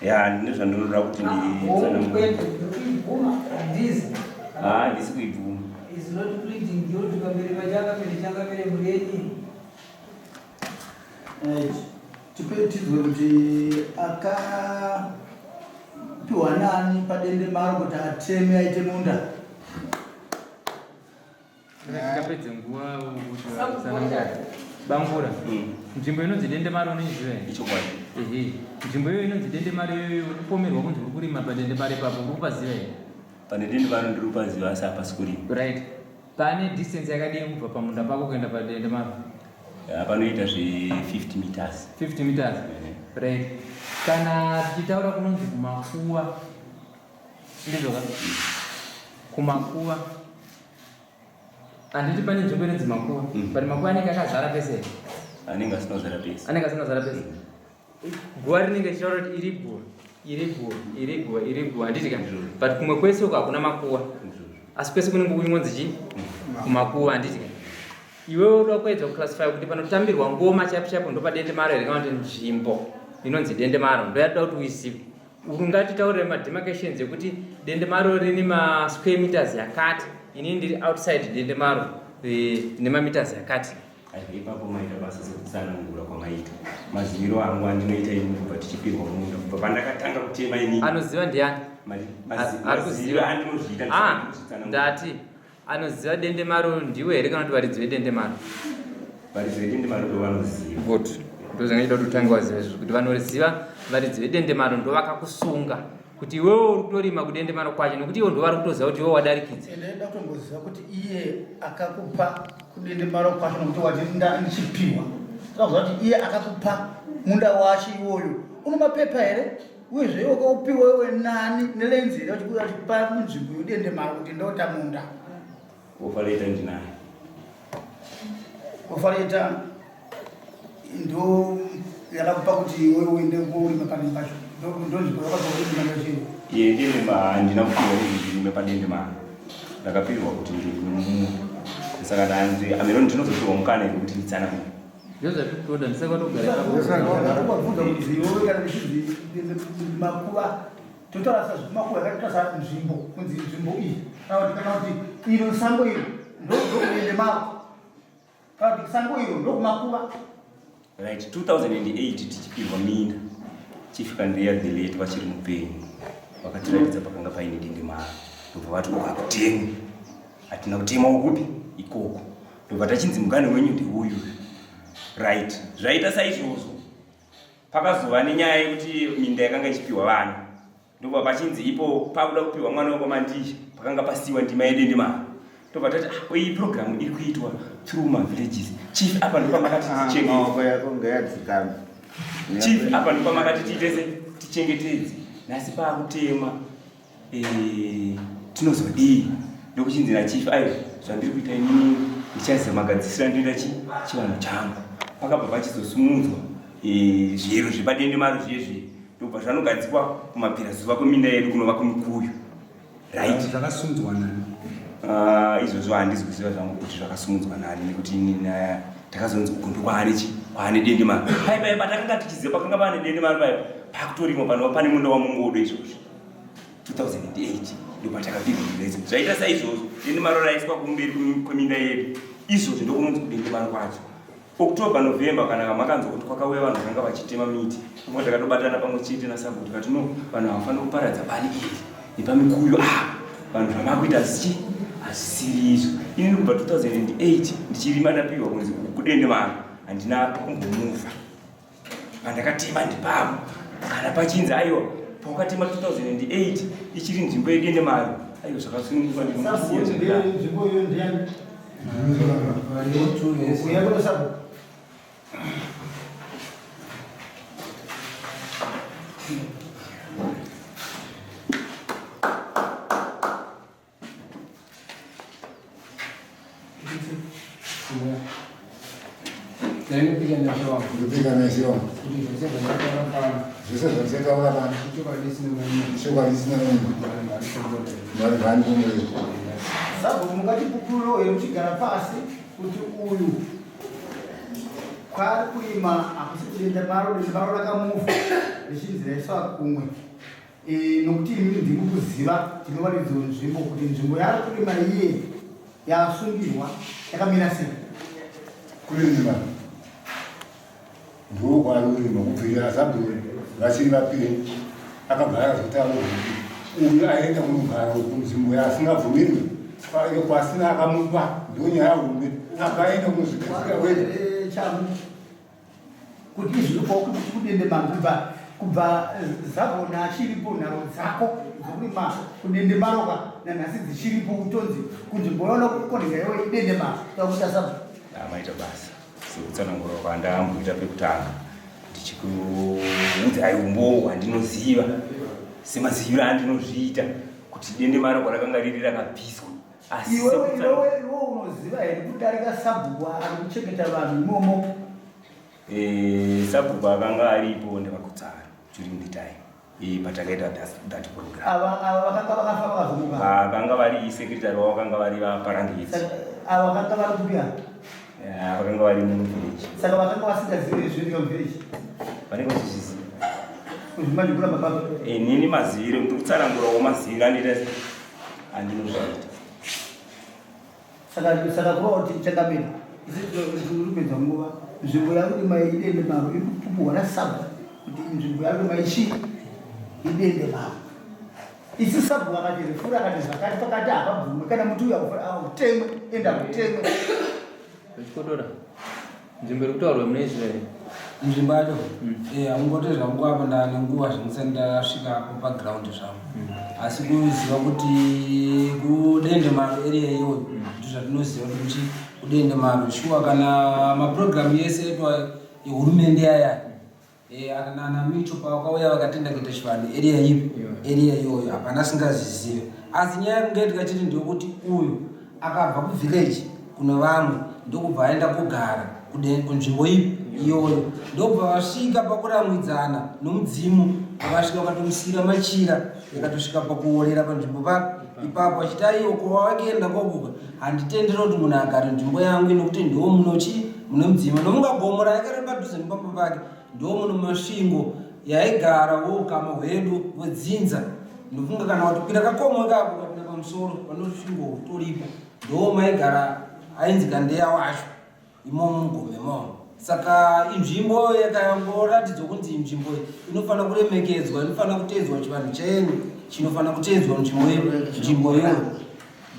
Ya, ndine zvandinoda kuti nditsanangure. Ah, handisi kuibvuma. Is not pleading guilty pamberi pachangamire changamire mhuri Tipe tizwe kuti akapiwa nani padendemaro kuti ateme aite munda. Tikapedze nguva kuti tsanangura. Bangura. Nzvimbo inonzi Dendemaro unoiziva here? Ichokwadi. Ehe. Nzvimbo iyoyo inonzi Dendemaro iyoyo uri kupomerwa kunzi uri kurima paDendemaro ipapo uri kupaziva here? Pane Dendemaro ndiri kupaziva asi hapasi kurima. Right. Pane distance yakadii kubva pamunda pako kuenda paDendemaro? Ya, panoita zve 50 meters. 50 meters. Right. Kana tichitaura kunonzi kumakuva. Ndizvo ka? Kumakuva. Handiti pane nzvimbo inonzi makuva. But makuva anenge akazara pese here? Anenge asina kuzara pese. Anenge asina kuzara pese. Guva rinenge richitaura kuti iri guva, iri guva, iri guva, iri guva. Handiti ka? But kumwe kwese uko hakuna makuva. Asi kwese kunenge kuingonzi chii? Kumakuva handiti ka? Iwewe unoda kuedza kuclassify kuti panotambirwa ngoma chaipo chaipo ndopadendemaro here kana kuti nzvimbo inonzi dendemaro ndoyatoda kuti uizive. Ungatitaurire mademarcations ekuti dendemaro rine masquare meters yakati, inini ndiri outside dendemaro nemameters yakati. Aiwa, ipapo maita basa sekutsanangura kwamaita. Maziviro angu andinoita ini kubva tichipirwa munda kubva pandakatanga kutema ini. Anoziva ndiani? Ari kuziva. Andinozviita Ah, ndati anoziva dendemaro ndiwe here kana kuti varidzi vedendemaro? Varidzi vedendemaro ndo vanoziva. Good. Ndozvanga kuti utange waziva izvozvo kuti vanoziva varidzi vedendemaro ndo vakakusunga kuti iwewe uri kutorima kudendemaro kwacho nekuti ivo ndo vari kutoziva kuti iwewe wadarikidza. Ende ndaida kutomboziva kuti iye akakupa kudendemaro kwacho nokuti wati ndichipiwa. Toda kuziva kuti iye akakupa munda wacho iwoyo une mapepa here uyezve iwe wakaupiwa iwe nani nelenzi here uchikuda uchikupa munzvimbo yodendemaro kuti ndota munda. Offer letter ndinayo. Offer letter ndo yakakupa kuti iwe uende kurima pane pacho ndo nzvimbo yakabva kurima pacho. Iye dendemaro handina kupiwa kuti ndirime padendemaro. Ndakapirwa kuti ndirime mumunda. Saka ndanzi ameno ndinozopiwa mukana here kuti nditsanangure. Ndozvatikutoda ndisaka togara ipapo. Ndakubvunza kuti iwe kana ndichinzi makuva totaura sezvemakuva yakatoita nzvimbo kunzi nzvimbo iyi kana kuti kana kuti iro sango iro ndokuende maro kana kuti sango iro ndokumakuva. Right, 2008 tichipirwa minda, Chief Kandeya the late vachiri mupenyu vakatiratidza pakanga paine dendemaro, ndobva vati uku hakutemwi. Hatina kutema ukupi ikoko, ndobva tachinzi mugane wenyu ndeuyu. Right, zvaita saizvozvo pakazova nenyaya yekuti minda yakanga ichipiwa vana, ndobva pachinzi ipo pakuda kupiwa mwana wekwaMandizha pakanga pasiwa ndima yedendemaro. Ndobva tati ah, iyi program iri kuitwa through mavillages. Chief, apa ndopamakati tichengetedze. Maoko yako ngayadzikame. Chief, apa ndopamakati tiitese tichengetedze. Nhasi paakutema tinozodii? Ndokuchinzi nachief, aiwa, zvandiri kuita inini ndichaziva magadzisiro andinoita chivanhu changu. Pakabva pachizosumudzwa zviyero zvepadendemaro zviye zviye, ndobva zvanogadzikwa kumabvirazuva kweminda yedu kunova kumikuyu. Right. Zvakasumudzwa nani? Ah, izvozvo handizi kuziva zvangu kuti zvakasumudzwa nani, nekuti inini takazonzi uku ndokwaane chi kwaane dendemaro. Pai pai patakanga tichiziva pakanga pane dendemaro pai pakutorimwa panova pane munda waMungodo izvozvo. 2008 ndopatakapirwa minda idzo. Zvaita saizvozvo dendemaro raiswa kumberi kweminda yedu. Izvozvo ndokunonzi kudendemaro kwacho. October, November kana makanzwa kuti kwakauya vanhu vakanga vachitema miti, pamwe takatobatana pamwe chete naSabhuku tikati no, vanhu havafaniri kuparadza bani iri nepamikuyu. Ah, vanhu zvamakuita hazvichi hazvisiri izvo. Ini kubva 2008 ndichirima ndapiwa kunzi uku kudendemaro, handina kumbomuva. Pandakatema ndipapo, kana pachinzi aiwa pawakatema 2008 ichiri nzvimbo yedendemaro, aiwa zvakasununguka ndinokusiya zvakadaro. Nzvimbo iyo ndiyani? Uya kuno sabhuku. Ndinopika nashe wangu. Ndinopika nashe wangu. Kuti zvose zvandataura pano. Zvose zvandataura pano. Ichokwadi isina manyemwe. Ichokwadi isina manyemwe. Mwari ngaandikomborere. Sabhuku, mungati pupuriro here muchigara pasi kuti uyu Kwaari kurima hakusi kudendemaro, dendemaro rakamuvha richinzi raiswa kumwe. E, nokuti imi ndimi kuziva tinowaridzo nzvimbo kuti nzvimbo yaari kurima iye yasungirwa yakamira sei. Kurima ndokwaari kurima kubvira sabhuku vachiri vapenyu akabva akazotaura kuti uyu aenda kunogara kunzvimbo yaasingabvumirwi kwasina akamupa ndonyaya hombe akaenda kunozvigadzira wega Changu kuti izviripo kuti kudendemaro kubva kubva Zabhona achiripo nharo dzako dzokurima kudendemaroka nanhasi dzichiripo kutonzi kunzvimbo yaona kukonheka iwe idendemaro takuita sabhuku. Maita basa sekutsanangura kwandamboita pekutanga ndichikuudzai umbowo hwandinoziva semaziviro andinozviita kuti dendemaro kwarakanga riri rakabviswa. Asi Iwewe iwewe iwewe unoziva here kudarika sabhuku ari kuchengeta vanhu imomo? Sabhuku akanga aripo ndavakutsara during the time patakaita that program. Ava ava vakanga vakafa vakazomuka. Vakanga vari secretary wavo vakanga vari vaparangidzi. Saka ava vakanga vari kupi ava? Vakanga vari muvillage. Saka vakanga vasingazivi zvinoitika muvillage. Vanenge vachizviziva. Manje kuramba baba. Inini maziviro ndiri kutsanangurawo maziviro andinoita andinozviita. Saka saka kureva kuti changamire isi tiri kupedza nguva nzvimbo yakurima idendemaro iri kupupurwa nasabhuku kuti nzvimbo yakurima ichi idendemaro. Isi sabhuku akati refuri akati zvakati pakati hapabvumwe kana muti uyu hautemwe enda hautemwe. Vechikotora nzvimbo iri kutaurwa munoiziva here? Nzvimbo yacho hamungoti zvangu apa ndane nguva zvandisati ndasvika apo paground zvangu, asi kuziva kuti kudendemaro area iyoyo ndizvo zvatinoziva kuti kuchi kudendemaro shuwa kana mapurogiramu yese etwa ehurumende aya ana micho pavakauya vakatenda kuita chivanhu area ipi area iyoyo hapana asingazizive. Asi nyaya yekunge tikachiti ndeyekuti uyu akabva kuvillage kune vamwe ndokubva aenda kugara kunzvimbo ipi iyoyo, ndobva vasvika pakuramwidzana nomudzimu, vakasvika vakatomusiyira machira yakatosvika pakuorera panzvimbo papi ipapo, achiti aiwa kuva wakuenda kokuka handitenderi kuti munhu agare nzvimbo yangu nokuti ndo munochi mune mudzimu nomunga gomo raigara padhuze nepamba pake ndo muno masvingo yaigara woukama hwedu hwedzinza. Ndofunga kana watokwira kakomo ikako ukapinda pamusoro panosvingo hutoripo ndo maigara ainzi kandeya wacho imomo mugome imomo. Saka inzvimbo yakangoratidzwa kunzi nzvimbo inofanira kuremekedzwa, inofanira kuteedzwa, chivanhu chenyu chinofanira kuteedzwa nzvimbo nzvimbo iyoyo.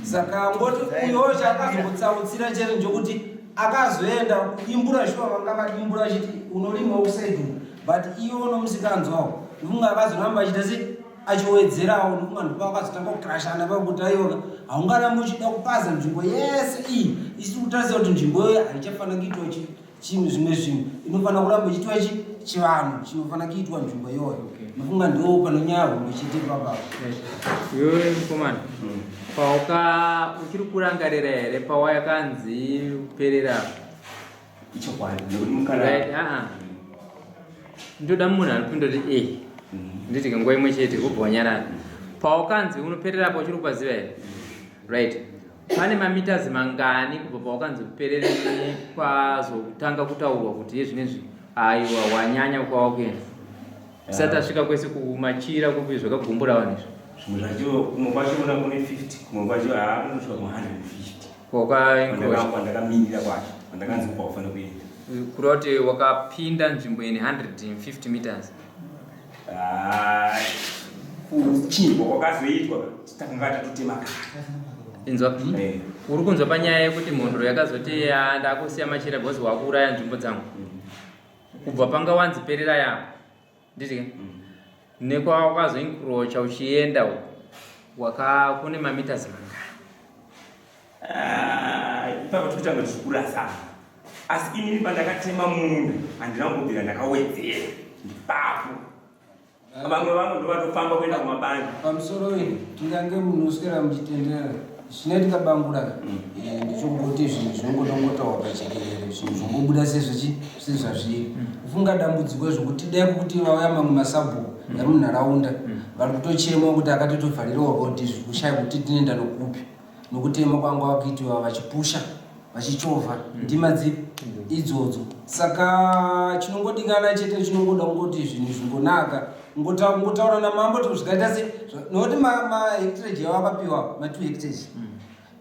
Saka ngoti uyo chaakazokutsautsira chete njokuti akazoenda kudimbura shuwa vanga vadimbura vachiti unorima kuside uku, but iwo nomusikanzwawo ndokunga akazoramba achiita se achiwedzerawo, ndokunga ndipo akazotanga kukrashana pakuti aiwa haungarambi uchida kupaza nzvimbo yese iyi isi kutarisa kuti nzvimbo iyoyo haichafanira kuitwa chinhu zvimwe zvinhu, inofanira kuramba ichiitwa chivanhu chinofanira kuitwa nzvimbo iyoyo. Ndofunga ndo panonyaya hombe chete ipapapo. Iwewe mukomana, pauka uchiri kurangarira here pawayakanzi perera? Ichokwadi nekuti mukana Right, aa ndoda munhu anopinda kuti e nditi nguva imwe chete wobva wanyarara. Paukanzi unoperera apa uchiri kupaziva here? Right, pane mameters mangani kubva paukanzi uperere kwazotanga kutaurwa kuti ye zvinezvi aiwa wanyanya kwawakuenda usati asvika kwese kumachira kupi zvakagumbura vanhu izvi? Zvimwe zvacho kumwe kwacho una kune 50, kumwe kwacho haakunosvika kuma 150. Wakaencroach. Kwandakamirira kwacho kwandakanzi kwaufanira kuenda. Kureva kuti wakapinda nzvimbo ine 150 meters? Ah, kuchinjwa kwakazoitwa takanga tatotema kare. Inzwa, uri kunzwa panyaya yekuti mhondoro yakazoti "Ah, ndakusiya machira because wakuuraya nzvimbo dzangu." Kubva panga wanzi perera yako nditi nekwawakazoencroacha uchienda uko waka kune mameters mangani? Ah, ipapo tikutanga tichikurasana, asi inini pandakatema munda handina kumbobvira ndakawedzera ndipapo vamwe vangu ndovatofamba kuenda kumabani. Pamusoro iyi tingange munoswera muchitenderera zvinoitika bangura ndechongoti zvinhu zvinongodongotaurwa pajekerere, zvinhu zvongobuda sezvichi sezvazviri. Kufunga dambudziko zvokuti dai kuti vauya mamwe masabhuku ari munharaunda vari kutochema kuti akatotovharirawo rodhi zvikushaya kuti tinoenda nokupi nokutema kwanga wakuitiwa vachipusha vachichovha ndima dzipi. Idzodzo. Saka chinongodikana chete chinongoda kungoti zvinhu zvingonaka. Kungotaura namambo kuti zvikaita se nokuti mahectarage yavo akapiwa ma 2 hectares.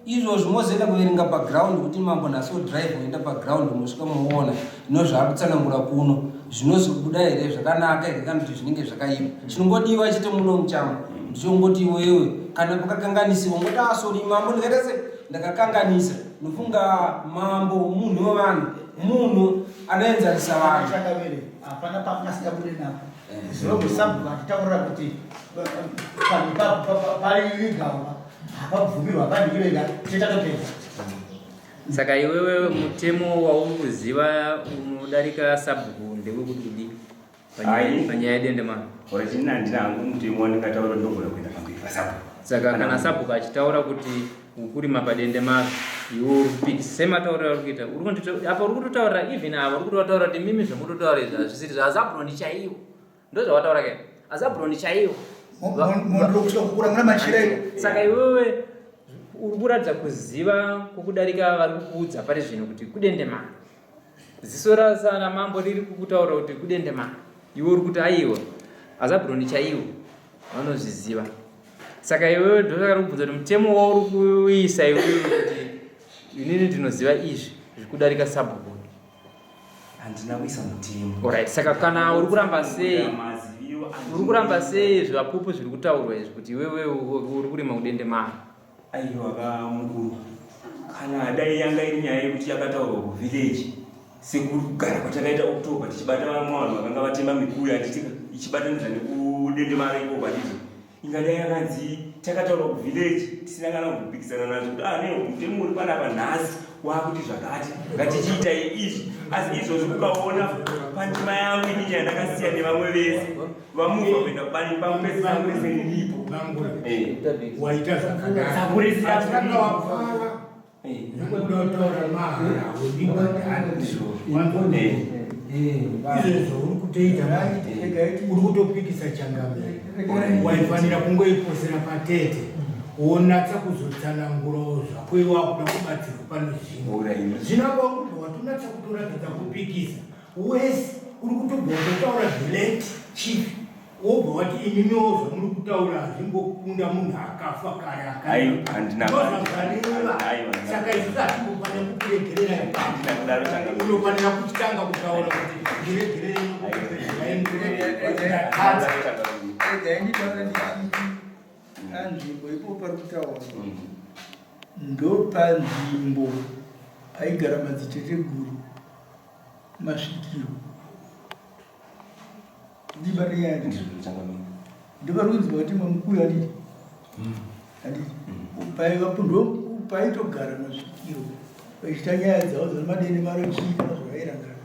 Izvozvo mozoenda kuverenga paground kuti mambo nhasi odrive oenda paground mosvika moona nozvaakutsanangura kuno zvinozobuda here zvakanaka here kana kuti zvinenge zvakaipa. Chinongodiwa chete muno muchamo ndichongoti iwewe kana pakakanganisiwa ngoti asori ah, mambo ndikaita se ndakakanganisa nofunga mambo munhu wevanhu munhu anoenzanisa vanhu. Hapana pamungasingabude napo. Ziva musabhuku achitaurira kuti panhu pari legal hapabvumirwa hapadiwega techatopedza. Saka iwewe mutemo wauri kuziva unodarika sabhuku ndewekuti kudii panyaya yedendemaro? Ini handina hangu mutemo wandingataura ndinogona kuenda pamberi pasabhuku. Saka kana sabhuku achitaura kuti ukurima padendemaro iwe uri kupikisa sematauriro auri kuita apa uri kutotaurira even ava uri kutotaura kuti mimi zvamutotaura izvi hazvisiri zvaazabhuroni chaiwo ndozvawataura ke azabhuroni chaiwo saka iwewe uri kuratidza kuziva kwokudarika vari kukuudza pari zvino kuti kudendemaro ziso ramambo riri kukutaura kuti kudendemaro iwe uri kuti aiwa azabhuroni chaiwo vanozviziva saka iwewe ndosaka ndikubvunza kuti mutemo wauri kuisa iwewe kuti inini ndinoziva izvi zvikudarika sabhuku handina kuisa mutemo orit saka kana uri kuramba sei uri kuramba sei zvivapupu zviri kutaurwa izvi kuti iwewe uri kurima kudendemara Aiwa ka mukuru, kana dai yanga iri nyaya yekuti yakataurwa kuvillage sekugara kwatakaita October tichibata vamwe vanhu vakanga vatema mikuyu handiti ichibatanidza nekudendemara ikoko handiti ingadai yakanzi takataurwa kuvillage tisina kana kupikisana nazvo kuti ah ne mutemo uri panapa nhasi wakuti zvakati ngatichiitai izvi asi izvozvi ukaona pandima yangu inini yandakasiya nevamwe vese vamuva kuenda kubani pamupesi sangu rese riripo eh. waita zvakanaka wapfava nekuda kutaura mahara izvezvo uri kutoita uri kutopikisa changamire waifanira kungoiposera patete wonatsa kuzotsanangurawo zvako iwe wakuda kubatsirwa pane zvimwe zvino apa wakubva watonatsa kutoratidza kupikisa wese uri kutobva watotaura the late chief wobva wati imimiwo zvamuri kutaura hazvimbokunda munhu akafa kare akandozvazvareva saka isusu hatimbofanira kukuregerera unofanira kutanga kutaura kuti ndiregererei Panzvimbo ipo pari kutaurwa ndopanzvimbo paigara madziteteguru masvikiro ndibate nyaya ndopari kunzi vati mamukuyu handiti handiti paivapo ndo paitogara masvikiro vachiita nyaya dzavo dzana madende maro chii kana zvavairangana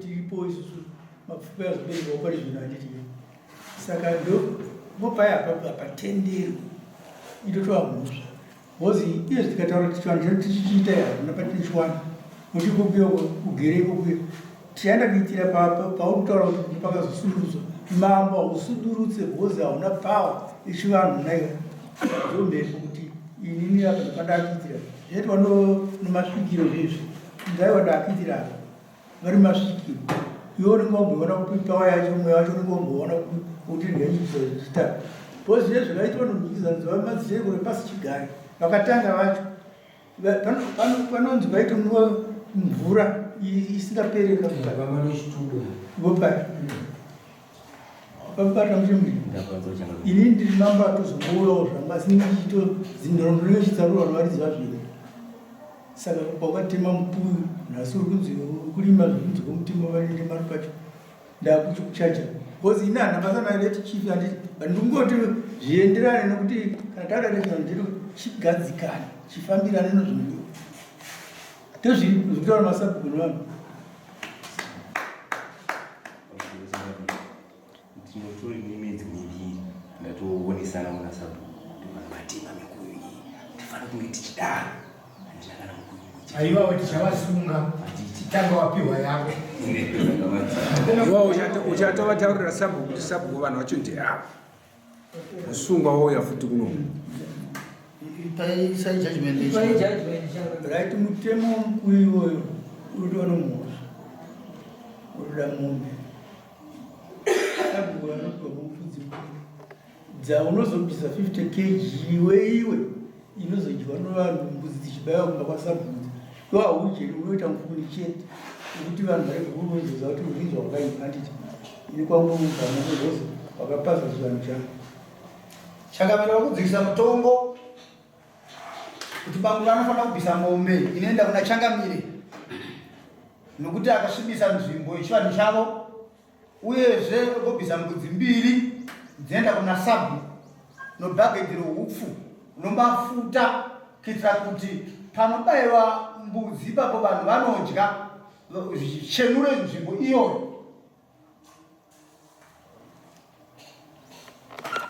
tiripo isusu mapfupa azoberekwa pari zvino handiti saka ndo vopaya apapo hapatenderwi itotova mhosva bcause iye tikataura kuti chivanhu chedu tichichiita hakuna patinochiwana nokuti ikokuya kugere ikokuya tichaenda kuitira pauri kutaura kuti pakazosudurutswa mambo hausudurutse bcause hauna power yechivanhu naiyo ndomhepo kuti inini apa ndapandakuitira zvinoitwa nomasvikiro zvezvi ndaiwa ndakuitira apa vari masvikiro iwe unenge wamboona kupi pawa yacho mweya wacho unenge wamboona kupi kuti ndaiita because zviye zvakaitwa nomhikidzano dzavamadziteteguru epasi chigare vakatanga vacho panonzi paitonwiwa mvura isingapere vopai vabata muchimbi ini ndiri mambo atozongouyawo zvangu asi ndichito zinhoroondo rinechitsarura varidzi vazviri Saka pakatema mukuyu nhasi uri kunzi uri kurima zvekunzi kwomutemo varinde mari pacho ndakuchaja because ini handina basa nayo leti chief handiti but ndikungoti zvienderane nekuti kana taada rechinhu chedu chigadzikane chifambirane nozvinodiwa ndozviri zvekutaura masabhuku nevanhu Tinotori nemwedzi miviri ndatoonesana muna sabhuku kuti vanhu vatema mikuyu iyi tifanira kunge tichidaro. Handina kana mukuyu mumwe. Aiwawo tichavasunga tanga wapiwa yako. Iwawo uchatovataurira sabhuku kuti sabhuku vanhu vacho ndeavo. Musungwa wouya futi kuno. Ipai judgment. Ipai judgment changamire. Right, mutemo mukuru iwoyo unotoona mhosva unoda mombe sabhuku vanopiwa mupfudzi mbiri dzaunozobvisa 50 kg iwe iwe inozodyiwa nevanhu mbudzi dzichibaiwa kumba kwasabhuku iwe haujeri unoita mufuni chete nekuti vanhu vari kuunzoza kuti urinzwa wakaipa handiti ini kwangu ubva wakapaza chivanhu changu. Changamire, vakudzikisa mutongo kuti bambo vanofanira kubvisa mombe inoenda kuna changamire nokuti akasvibisa nzvimbo yechivanhu chavo, uyezve vobvisa mbudzi mbiri dzinoenda kuna sabhu nobhagedhi roupfu nomafuta kuitira kuti panobayiwa mbudzi ipapo vanhu vanodya zvichenure nzvimbo iyoyo.